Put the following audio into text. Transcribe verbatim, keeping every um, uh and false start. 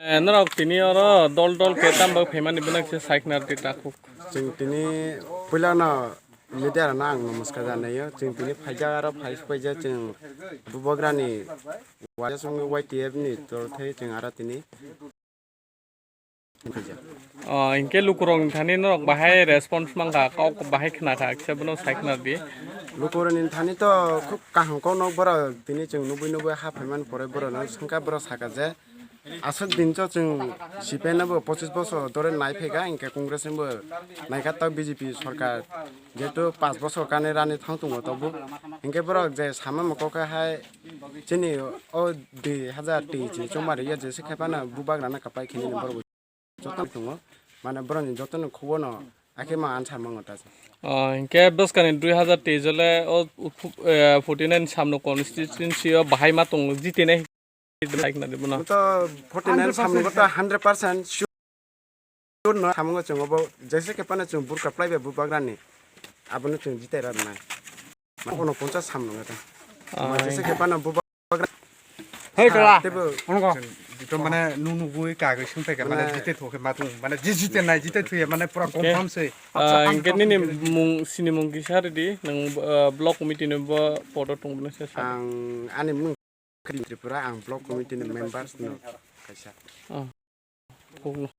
Eh, norok tini oro dol dol khe tamo phaimani bwnak se saiknar di takhuk. Chwng tini puilano media rokno ang namaskar janaio. Chwng tini phaijak aro phai phaijak chwng Bubagrani Y T F ni torthai chwng aro tini. Oh, hinkhe lukurokni thani norok bahai response mankha, kok bahai khnakha, kisa bono saiknar di. Lukurokni thani to khub kaham kokno borok tini chwng nugwi nugwi ha phaimani pore borokno swngkha, borok sakha je, aswk din cho chwng C P I M no bo pochis bosor dhore nai phaikha, hinkhe Congress ni bo naikha, to B J P sorkar jehetu panch bosor kani rani thang tongo tabuk, hinkhe borok je sama mokol khe hai chini o dui hazar tei chini chongmari ya jesa khe phano Bubagrano kapai khini borok joto tongo, mane borokni jotono khubono akhe ma answer mango ta. Oh, hinkhe bwskani dui hazar tei jole o forty nine samno constituency o bahai ma tongo, jitene. Like na di bono. To forty nine samno to hundred percent sure no samungo chwng obo jesa khe phano chwng burka plai bai Bubagrani abono chwng jitai rw nai. Ma ono ponchas samno ta. Ah. Jesa khe phano Bubagra. Hei kala. Tebo. Ono ko. To mane nung nugwi kagwi sung phaikha mane jite thokhe ma tung mane je jite nai jite thuye mane pura confirm se. Ah, hinkhe nini mung, sini mung kisa ridi, nang, ah, block committee ni bo podo tong bwna se sa. Ang ani mung Tripura, ang block committee ni members no kaisa. Ah. Kok no.